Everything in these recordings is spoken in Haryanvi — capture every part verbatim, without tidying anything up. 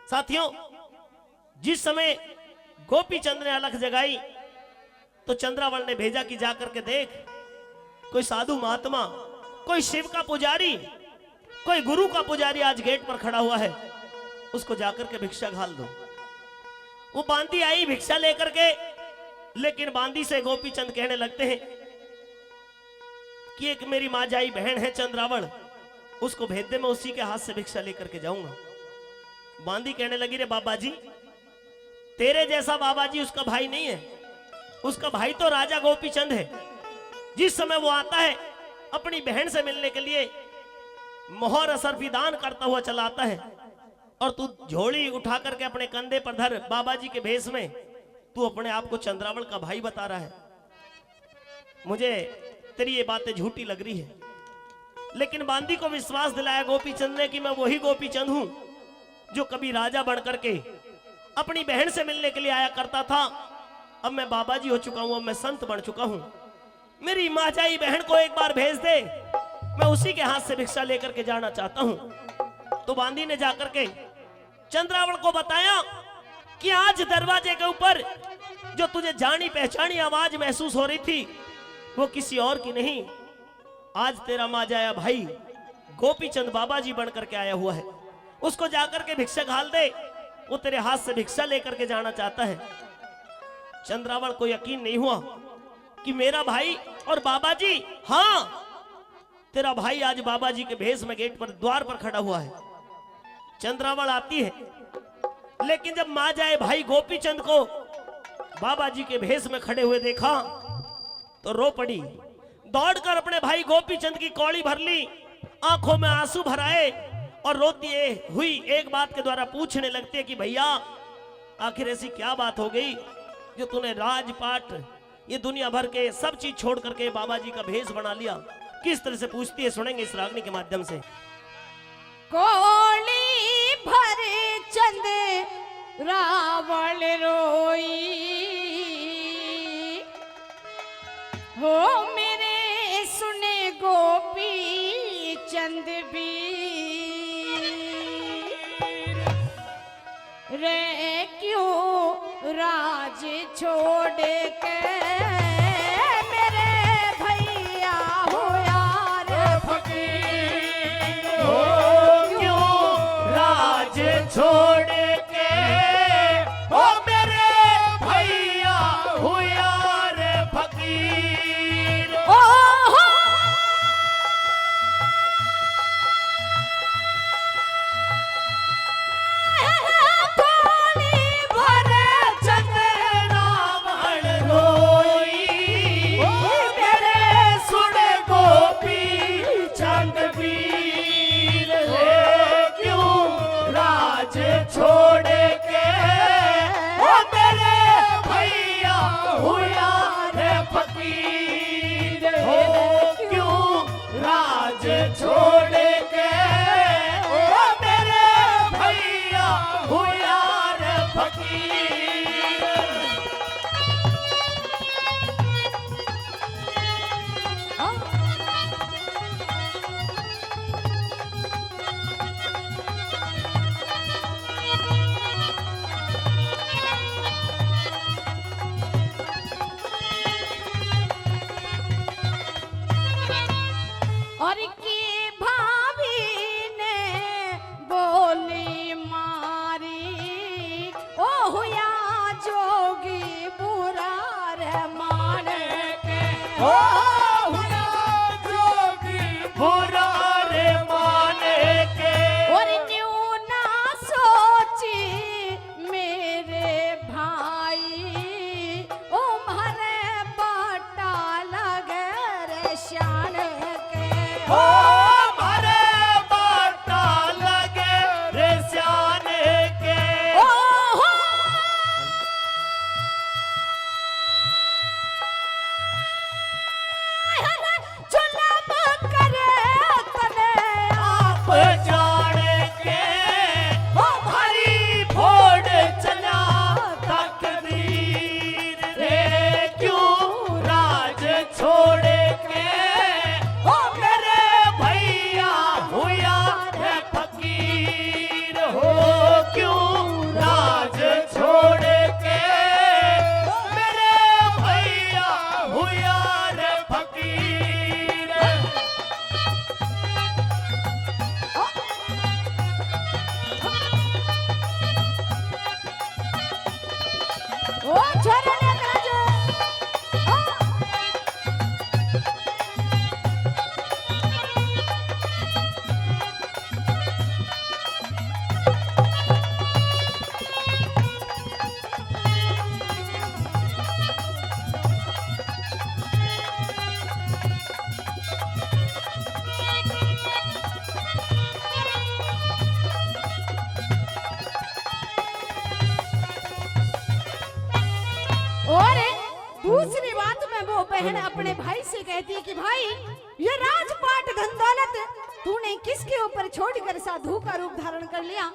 साथियों, जिस समय गोपी चंद ने अलख जगाई तो चंद्रावल ने भेजा कि जा करके देख, कोई साधु महात्मा, कोई शिव का पुजारी, कोई गुरु का पुजारी आज गेट पर खड़ा हुआ है, उसको जाकर के भिक्षा घाल दो। वो बांदी आई भिक्षा लेकर के, लेकिन बांदी से गोपी चंद कहने लगते हैं कि एक मेरी माँ जाई बहन है चंद्रावल, उसको भेज दे, मैं उसी के हाथ से भिक्षा लेकर के जाऊंगा। बांदी कहने लगी, रे बाबा जी, तेरे जैसा बाबा जी उसका भाई नहीं है, उसका भाई तो राजा गोपी चंद है। जिस समय वो आता है अपनी बहन से मिलने के लिए, मोहर असरफी दान करता हुआ चला आता है, और तू झोली उठा करके अपने कंधे पर धर, बाबा जी के भेष में, तू अपने आप को चंद्रावल का भाई बता रहा है। मुझे तेरी ये बातें झूठी लग रही है, लेकिन बांदी को विश्वास दिलाया गोपी चंद ने कि मैं वही गोपी चंद हूं जो कभी राजा बन करके अपनी बहन से मिलने के लिए आया करता था। अब मैं बाबा जी हो चुका हूं, अब मैं संत बन चुका हूं। मेरी माँ जाई बहन को एक बार भेज दे, मैं उसी के हाथ से भिक्षा लेकर के जाना चाहता हूं। तो बांदी ने जाकर के चंद्रावल को बताया कि आज दरवाजे के ऊपर जो तुझे जानी पहचानी आवाज महसूस हो रही थी, वो किसी और की नहीं, आज तेरा माँ जाया भाई गोपी चंद बाबा जी बन करके आया हुआ है, उसको जाकर के भिक्षा घाल दे, वो तेरे हाथ से भिक्षा लेकर के जाना चाहता है। चंद्रावल को यकीन नहीं हुआ कि मेरा भाई और बाबा जी, हाँ, तेरा भाई आज बाबा जी के भेष में गेट पर, द्वार पर खड़ा हुआ है। चंद्रावल आती है, लेकिन जब माँ जाए भाई गोपी चंद को बाबा जी के भेष में खड़े हुए देखा तो रो पड़ी। दौड़कर अपने भाई गोपी चंद की कौली भर ली, आंखों में आंसू भर आए और रोती हुई एक बात के द्वारा पूछने लगती है कि भैया, आखिर ऐसी क्या बात हो गई जो तूने राजपाट, ये दुनिया भर के सब चीज छोड़ करके बाबा जी का भेष बना लिया? किस तरह से पूछती है, सुनेंगे इस रागनी के माध्यम से। कौली भर चंद्रावल रोई, हो मेरे सुने गोपी चंद बीर। रे क्यों राज छोड़ के मेरे भैया हो यार फकीर, हो क्यों राज छोड़ के, ओ मेरे भैया हो यार फकीर। ओ हो। और की भाभी ने बोली मारी, ओ हुआ वो बहन अपने भाई से कहती है कि भाई, ये राजपाट धन दौलत तूने किसके ऊपर छोड़कर साधु का रूप धारण कर लिया?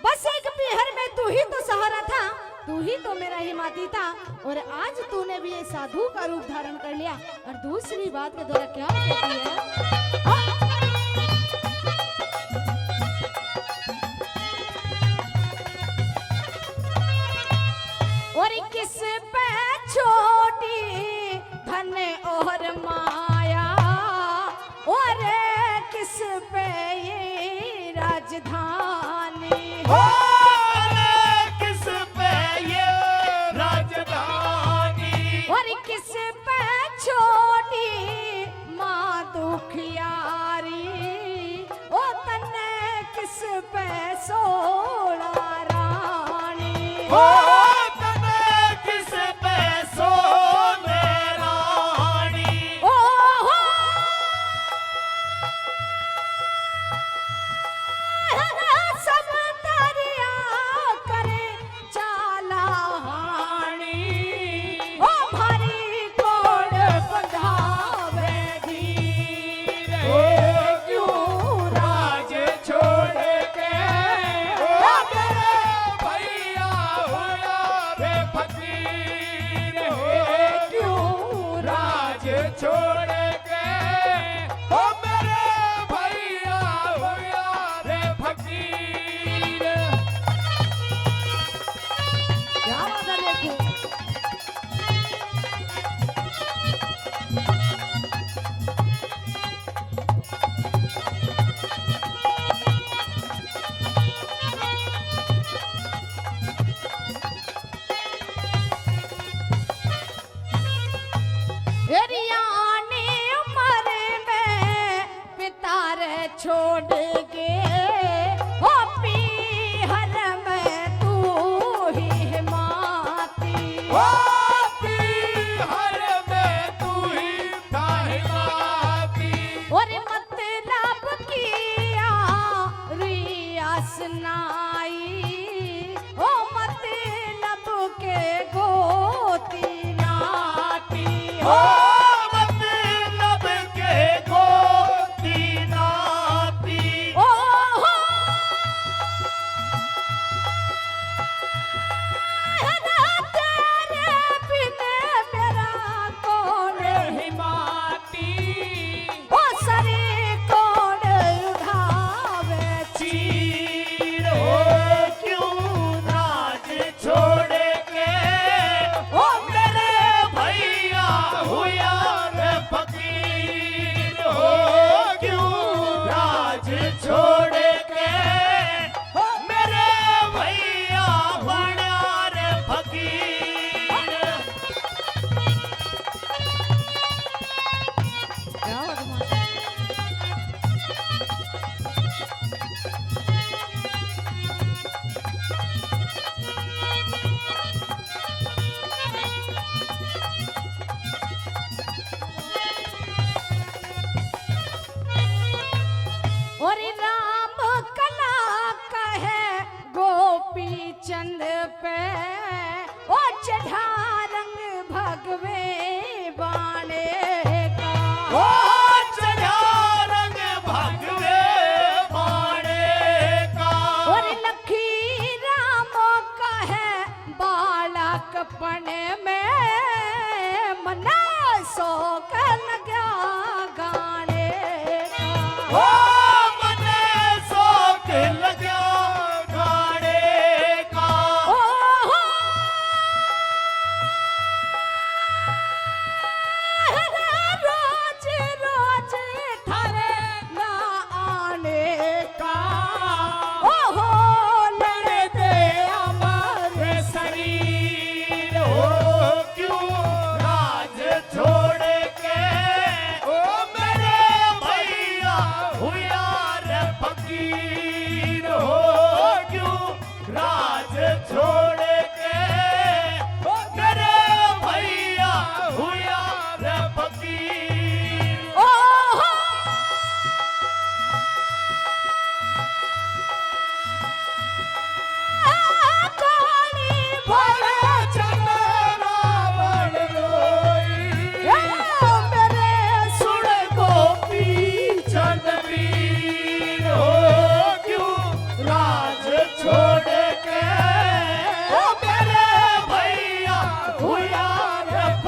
बस एक पीहर में तू ही तो सहारा था, तू ही तो मेरा हिमाती था, और आज तूने भी ये साधु का रूप धारण कर लिया। और दूसरी बात के द्वारा क्या कहती है? और किस पे छोटी धन और माया, और किस पे ये राजधानी? हो, किस पे ये राजधानी? और किस पे छोटी माँ दुखियारी, ओ तन्ने किस पे सोला रानी? ओ तन्ने किस पे सोने रानी? ओ हो, सब दरिया करे चाला हानी, ओ भारी कोड़ बंधावे धीर। ओ क्यों राज छोड़ के, ओ मेरे भैया होया रे फकीर। ओ क्यों राज छोड़ के, ओ मेरे भैया होया रे फकीर। क्या बात है, देखो। रियानी उम्र में पिता रे छोड़ के, ओ पीहर में तू ही माती। ओ पीहर में तू ही था माती। और मतलब किया रियास नाई, ओ मतलब के गोती नाती। ओ मतलब के गोती नाती। ओ हो। तेरे बिन मेरा कौन हिमाती? ओ सरे कोण उठावे चीर? ओ क्यों राज छोड़ के, ओ मेरे भैया हुआ रे फकीर? ओ क्यों राज छोड़ के, ओ मेरे भैया बना रे फकीर? क्या बात है। और राम कला का है गोपी चंद पे, ओ चढ़ा रंग भगवे बाणे का। ओ चढ़ा रंग भगवे बाणे का। और लखी राम का है बालकपन में मना शौक लग्या गाने का। ओ मने शौक लग्या गाने का। ओ हो। रोज रोज थारे ना आने का। ओ हो, लड़ते अमर शरीर हो, क्यों राज छोड़ के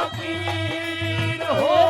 फकीर हो।